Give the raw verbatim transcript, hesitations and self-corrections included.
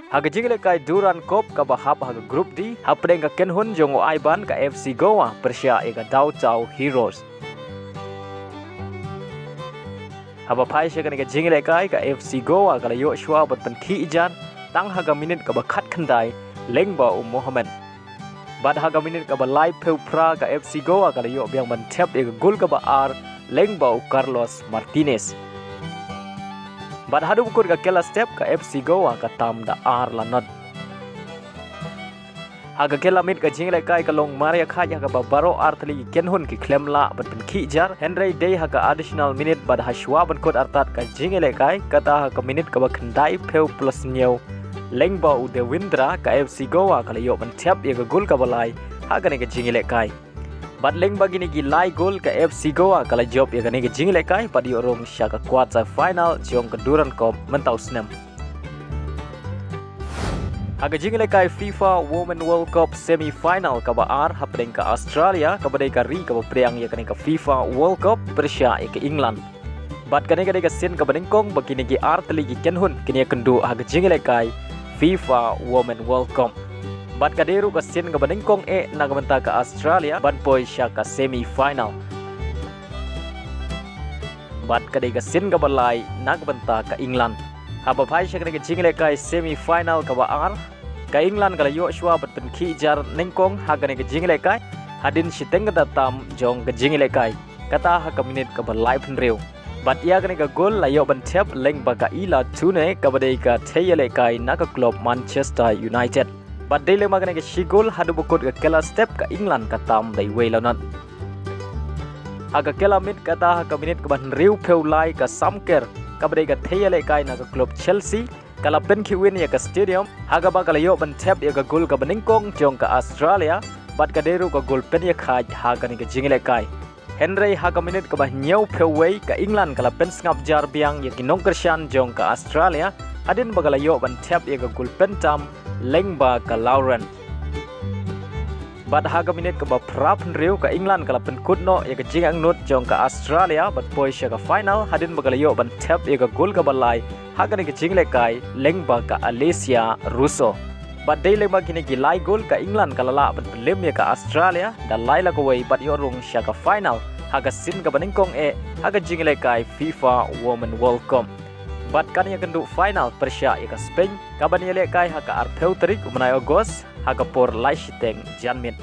Ha ka jingïalehkai Durand Cup kaba hap ha ka Group D, hapdeng ka kynhun jong u Aiban, ka F C Goa pyrshah ïa ka Dautau Heroes. Haba phai sha kane ka jingïalehkai, ka F C Goa ka la ïoh shuwa ban pynkhih jar tang ha ka minit kaba khatkhyndai lyngba u Mohammed. Bad ha ka minit kaba laiphew phra, ka F C Goa ka la ïoh biang ban thep ïa ka gol kaba ar lyngba u Carlos Martinez. Bad haduh ba kut ka kylla step, ka F C Goa ka tam da ar la not. Ha ka kylla miet ka jingïalehkai ka long marïakhait ha kaba baroh artylli ki kynhun ki khlem lah ban pynkhih jar, hynrei dei ha ka additional minute bad ha shuwa ban kut artat ka jingïalehkai, kata ha ka minit kaba khyndaiphew plus hynñiew lyngba u Dewindra, ka F C Goa ka la ïoh ban thep ïa ka gol kaba lai ha kane ka jingïalehkai. Bad lyngba kine ki lai gol, ka F C Goa ka la jop ïa kane ka jingïalehkai bad ïoh rung sha ka quarter final jong ka Durand Cup mynta u snem. Ha ka jingïalehkai FIFA Women World Cup semi final kaba ar, hapdeng ka Australia kaba dei ka ri kaba pdiang ïa kane ka FIFA World Cup pyrshah ïa ka England. Bad kane ka dei ka sien kaba nyngkong ba kine ki artylli ki kynhun kin ïakynduh ha ka jingïalehkai FIFA Women World Cup. Bad ka dei ruh ka sien kaba nyngkong eh na ka bynta ka Australia ban poi sha ka semi final. Bad ka dei ka sien kaba lai na ka bynta ka England. Haba phai sha kane ka jingïalehkai semi final kaba ar, ka England ka la ïoh shuwa ban pynkhih jar nyngkong ha kane ka jingïalehkai hadien shiteng kata tam jong ka jingïalehkai, kata ha ka minit kaba laiphew hynriew. Bad ïa kane ka gol la ïoh ban thep lyngba ka Ella Toone kaba dei ka thei ïalehkai na ka klub Manchester United. Bad dei lyngba kane ka shi gol haduh ba kut ka kylla step, ka England ka tam da iwei la not. Ha ka kylla miet, kata ha ka minit kaba hynriewphew lai, ka Sam Kerr kaba dei ka thei ïalehkai na ka klub Chelsea ka la pynkhih win ïa ka Stadium ha kaba ka la ïoh ban thep ïa ka gol kaba nyngkong jong ka Australia bad ka dei ruh ka gol pynïakhait ha kane ka jingïalehkai. Hynrei ha ka minit kaba hynñiewphew wei, ka England ka la pynsngap jar biang ïa ki nongkyrshan jong ka Australia hadien ba ka la ïoh ban thep ïa ka gol pyntam lyngba ka Lauren. Bad ha ka minit kaba phraphew hynriew, ka England ka la pynkut noh ïa ka jingangnud jong ka Australia bad poi sha ka final hadien ba ka la ïoh ban thep ïa ka gol kaba lai ha kane ka jingïalehkai lyngba ka Alessia Russo. Bad dei lyngba kine ki lai gol, ka England ka la lah ban pynlem ïa ka Australia da lai la kawei bad ïoh rung sha ka final ha ka sien kaba nyngkong eh ha ka jingïalehkai FIFA Women World Cup. Bad kan ïakynduh final pyrshah ïa ka Spain kaban ïalehkai ha ka arphew tarik u bnai August ha ka por lai shiteng janmiet.